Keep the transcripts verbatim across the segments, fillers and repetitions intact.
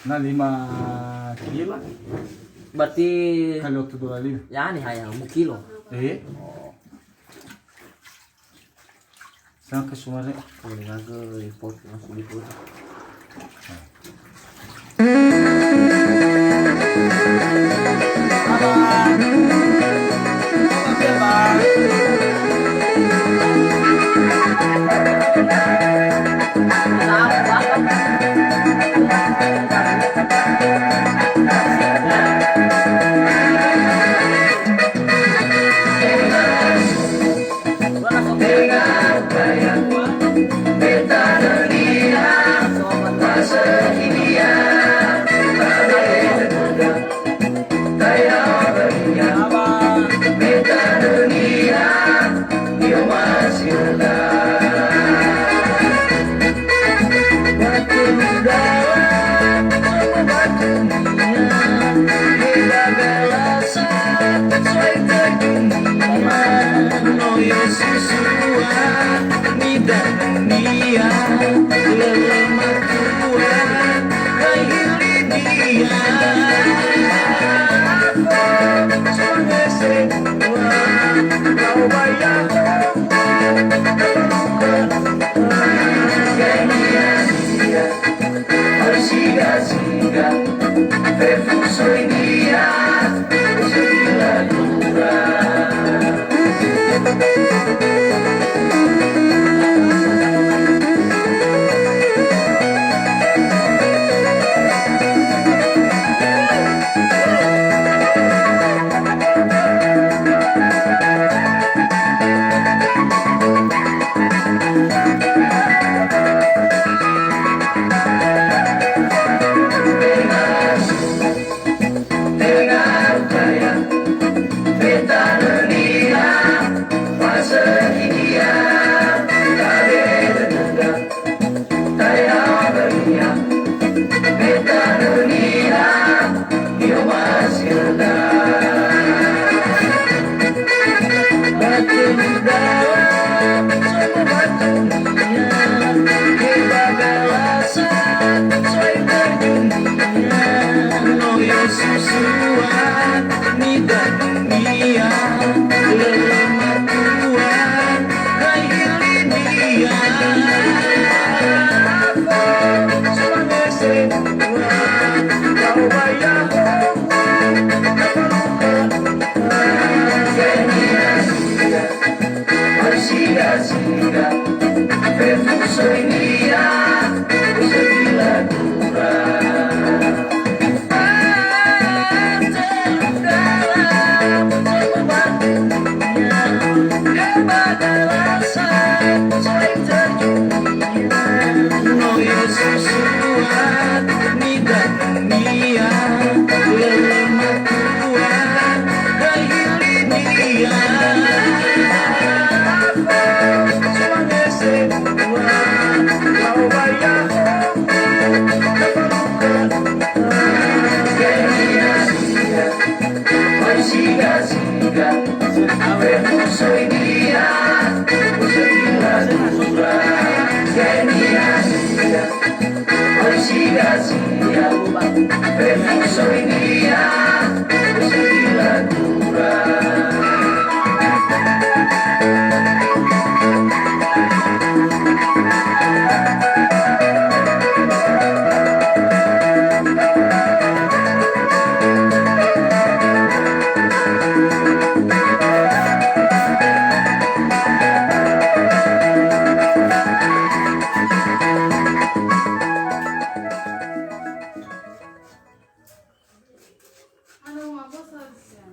Na lima kilo. Berarti kali waktu dua kali. Ya, nih, ya, lima kilo. Eh? Sangke suara. Boleh ngaga report, langsung report. Halo, ngapa saja?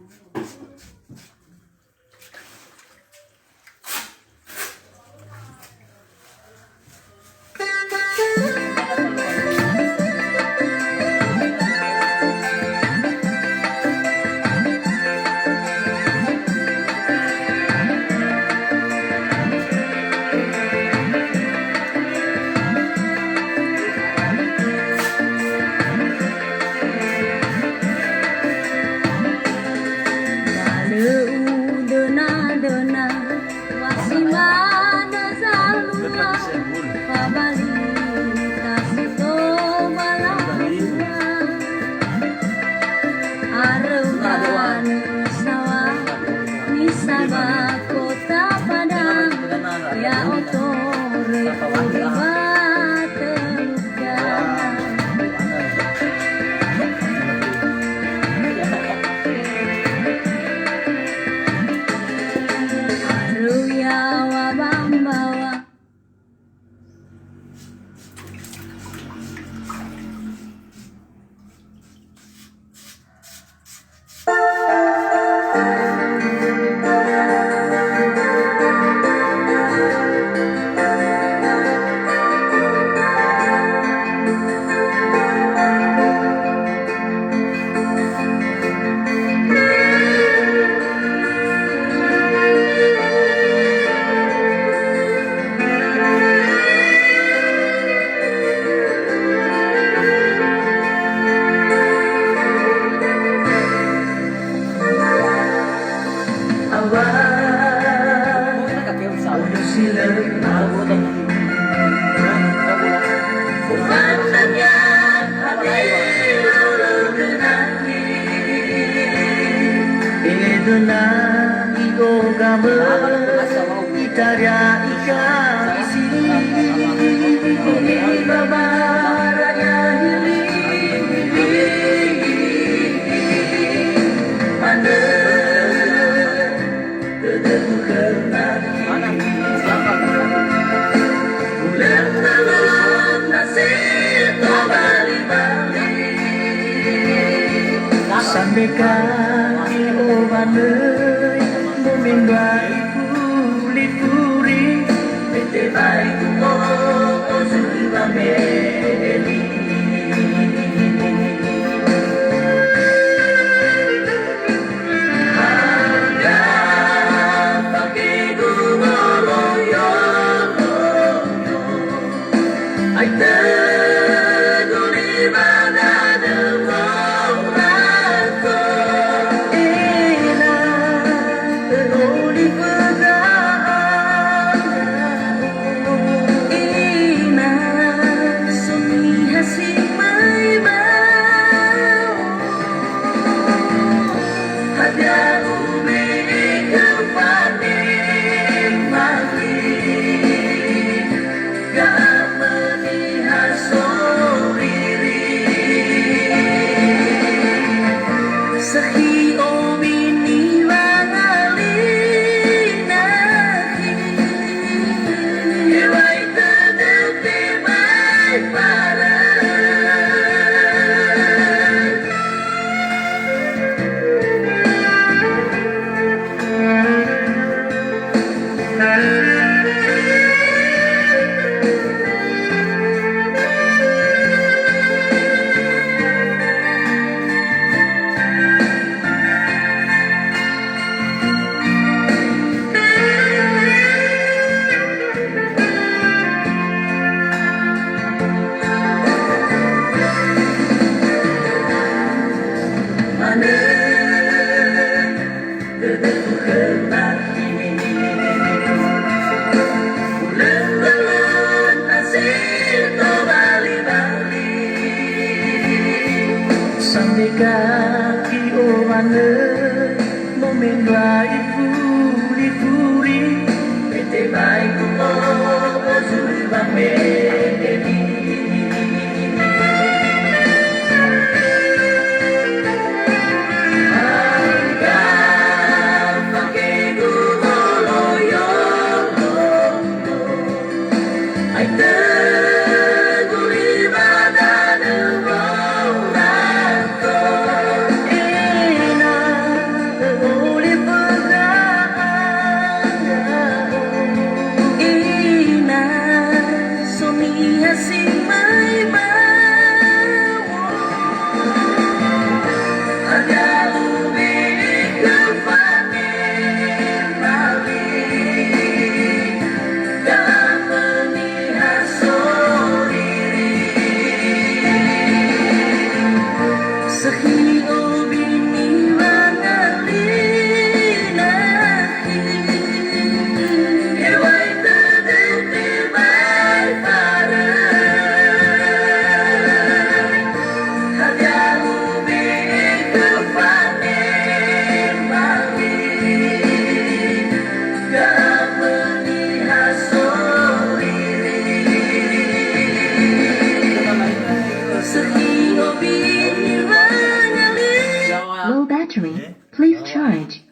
Na i'ogamö itaria ikha isi, babara ya'ili. Manö dödögu khöna. Ulö-, ulö-, ulö-, na si tobali-bali. Sambeka i'owanöi, momendua ifuli-fuli, tebai ku'o'o zuri wame'e li. Hadia fakedu ngoloyo. Ai tögu li ba danö wondrato. Ena, ö'oli föga ina, so niha si mai ba Hadia ube'e khö fanemali, gamö niha soriri. Sakhi obi niwangali nakhi, hewai tödöu tebai farö. Manö dödögu khöna. Ulö-, ulö-, na si tobali-bali. Sambeka i'owanöi, momendua ifuli-fuli, tebai ku'o'o zuri wame'e li. Hadia fakedu ngoloyo. Ai tögu li ba danö wondrato. Ena, ö'oli föga ina, so niha si mai ba Low battery. Please charge.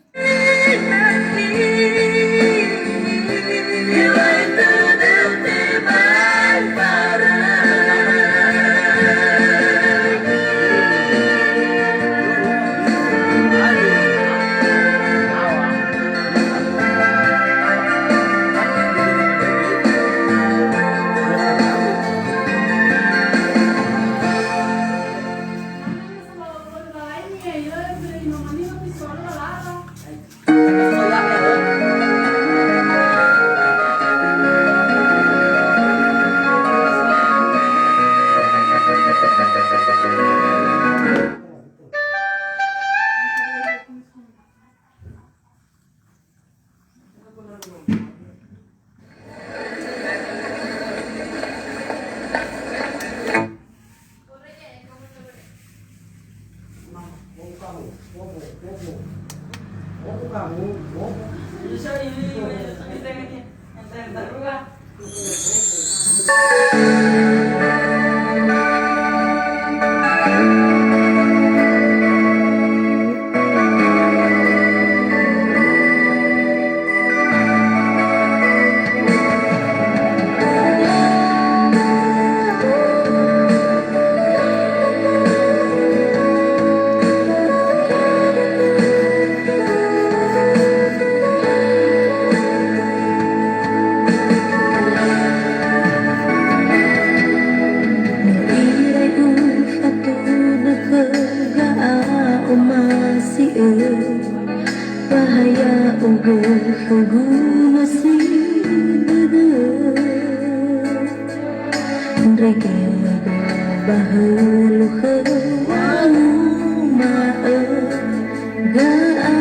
Irai ufatunö khöu ga'a omasi'ö, ba ha ya'ugö khögu nasi dödö. Ndrege ba hölö khöu wanguma'ö, ga'a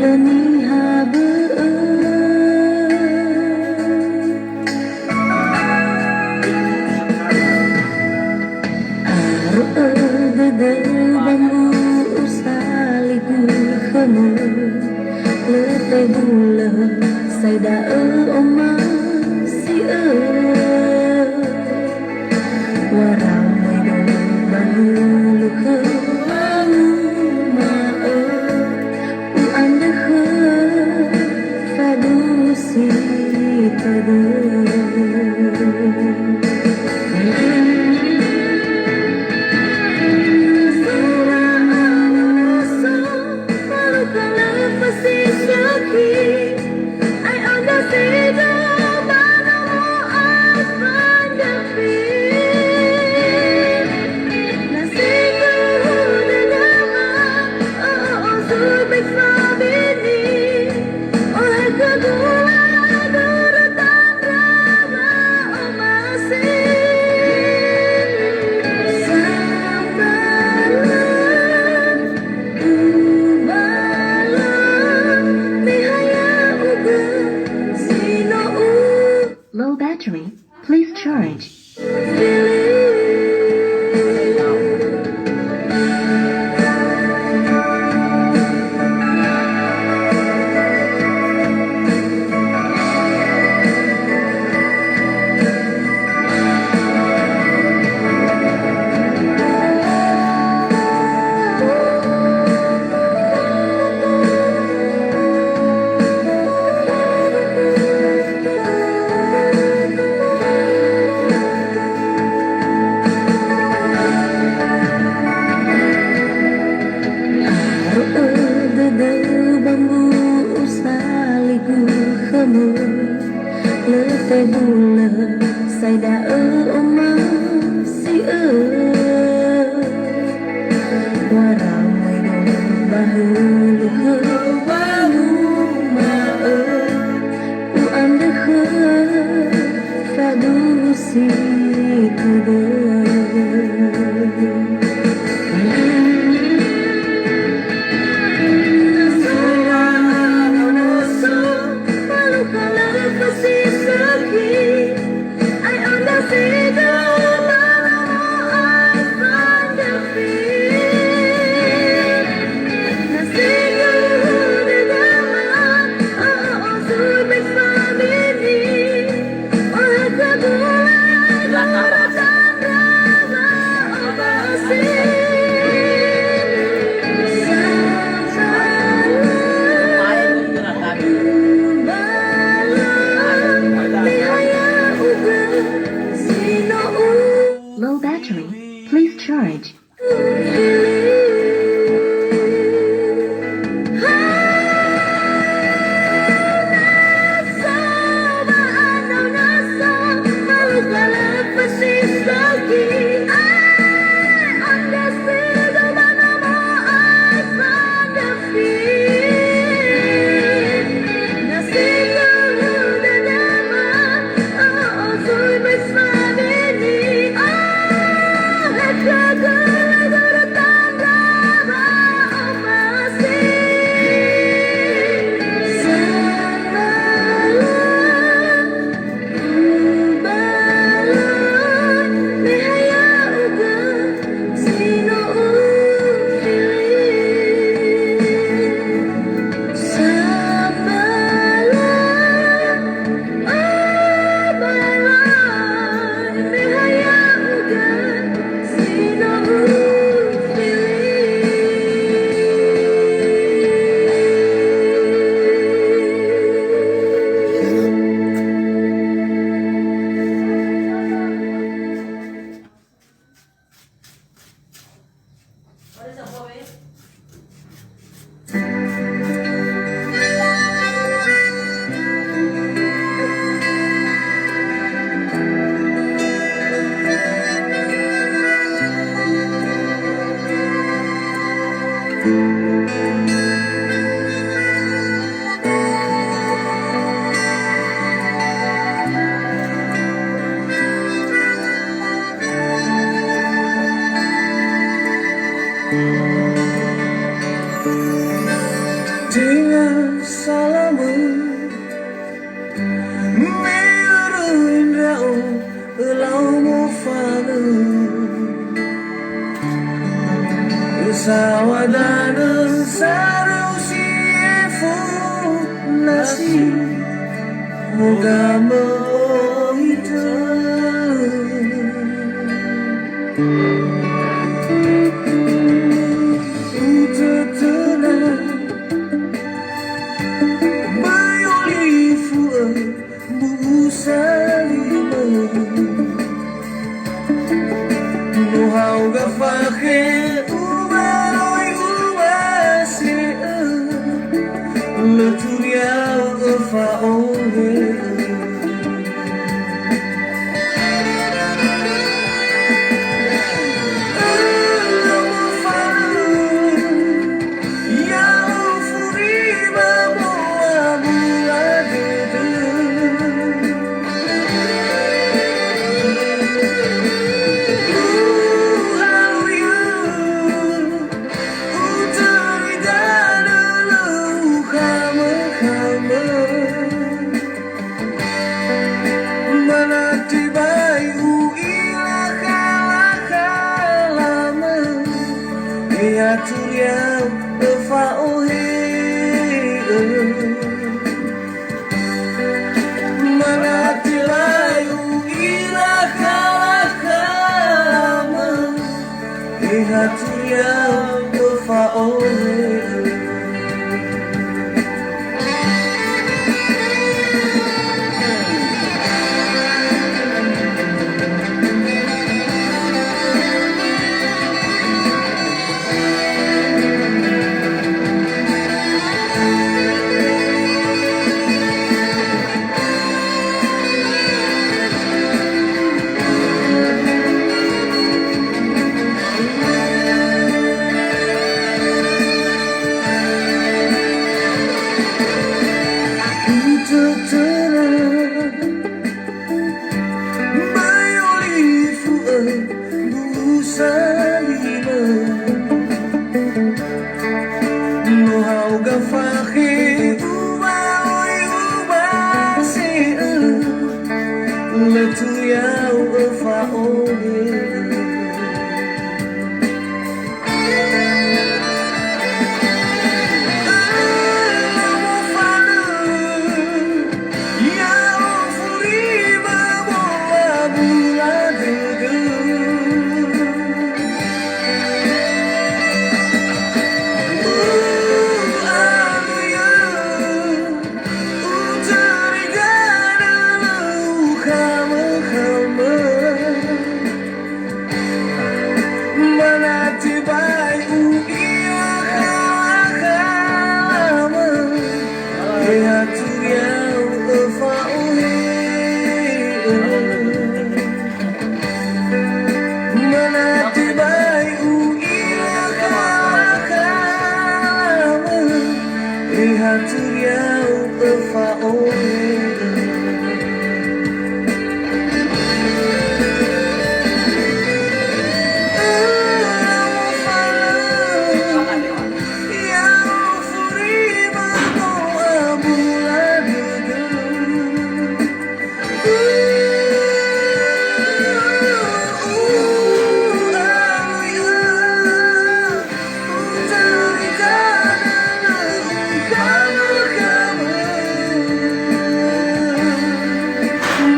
lö niha bö'ö. Aro'ö dödöu ba mbu'u saligu khömö, lö tebulö sai da'ö omasi'ö. Waramöi dödöu ba hölö khöu wanguma'ö, u'andrö khöu faduhu si tödö. Low battery, please charge. Aro'ö dödöu ba mbu'u saligu khömö, lö tebulö sai da'ö omasi'ö. Waramöi dödöu ba hölö khöu wanguma'ö, u'andrö khöu faduhu si tödö. Low battery, please charge. Danö saröu si efo nasi, moga mö'ohitö. Utötöna böi olifu'ö, bu'u salimö. No ha'uga fakhe ubaroi ubase'ö, lö turiau öfa'ohe'ö. Ömöfalö, ya'o furima mo'abula dödö. Uhaluyö, utörö danö lö ukhamökhamö. Mana tebai u'ila khalakhalamö, he ha turiau öfa'ohe'ö. Mana tebai u'ila khalakhalamö, he ha turiau öfa'ohe'ö. Utötöna böi olifu'ö, bu'u salimö. No ha'uga fakhe ubaroi ubase'ö, lö turiau öfa'ohe'ö. Mana tebai u'ila khalakhalamö, he ha turiau öfa'ohe'ö. Mana tebai u'ila khalakhalamö, he ha turiau öfa'ohe'ö.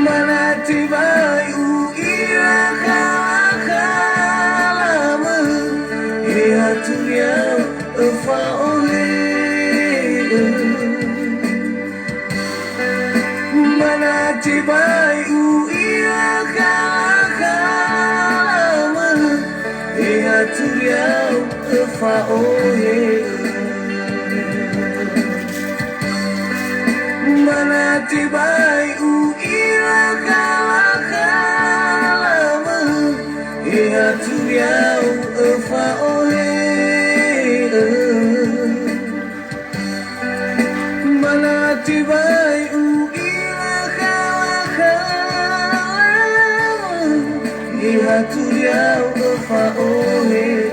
Mana tebai u'ila khalakhalamö, he ha turiau öfa'ohe'ö. Mana tebai u'ila khalakhalamö, he ha turiau öfa'ohe'ö. Mana tebai u'ila khalakhalamö, he ha turiau öfa'ohe'ö. Mana tebai u'ila khalakhalamö, he ha turiau öfa'ohe'ö.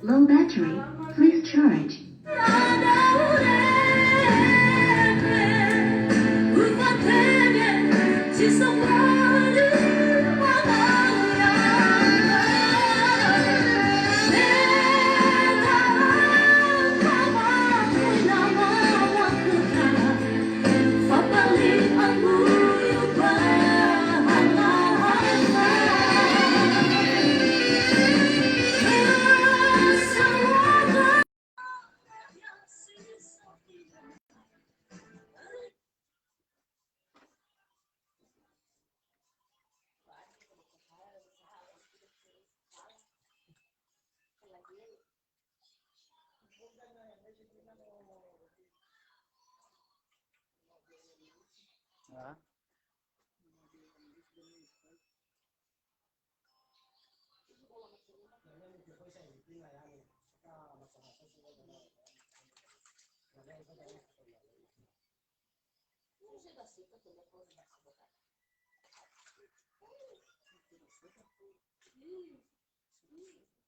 Low battery, please charge.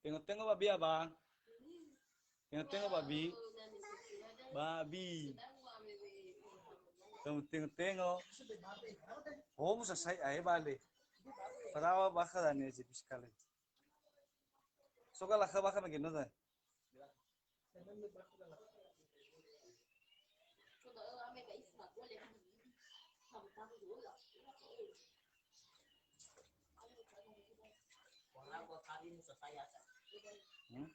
Tengo-tengo babi, Abang. Tengo-tengo babi. Babi. Tengo-tengo. Oh, musa sai ae bale. Parawa bakha dania je piskale. Soka lakha bakha mageno ta. Hmm?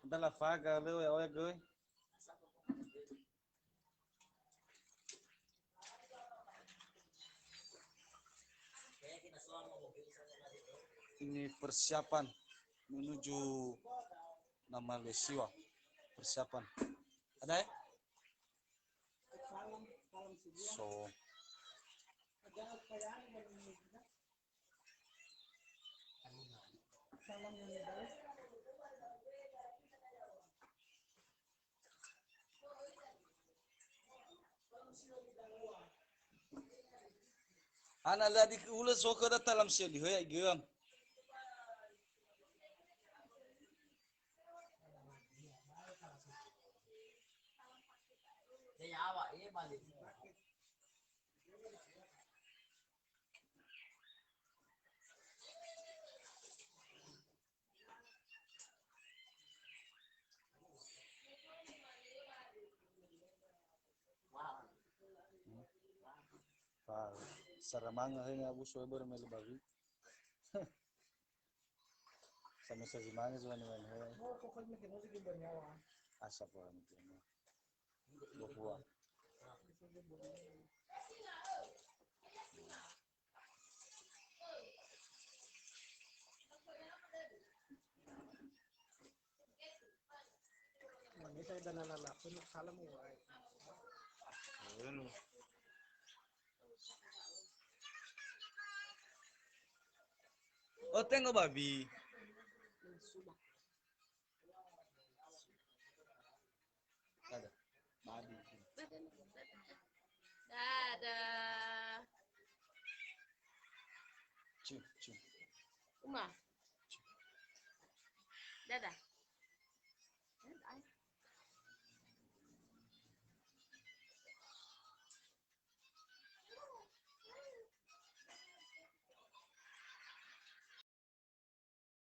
Nda lafaga lö oya-oya göi. Ini persiapan menuju na Malesiwa. Persiapan. Ada ya? So. Ana ladi ke ula so ke data lam seli hoya igeuang. Wah, sara manga he ngabuso he bere mele bawi. Sama saja manga cuma ni main he. Asa pula mungkin. Bahwa. Unu. Oh, tengo babi. Ada. Babi. Dadah. Cium, cium. Uma. Dadah.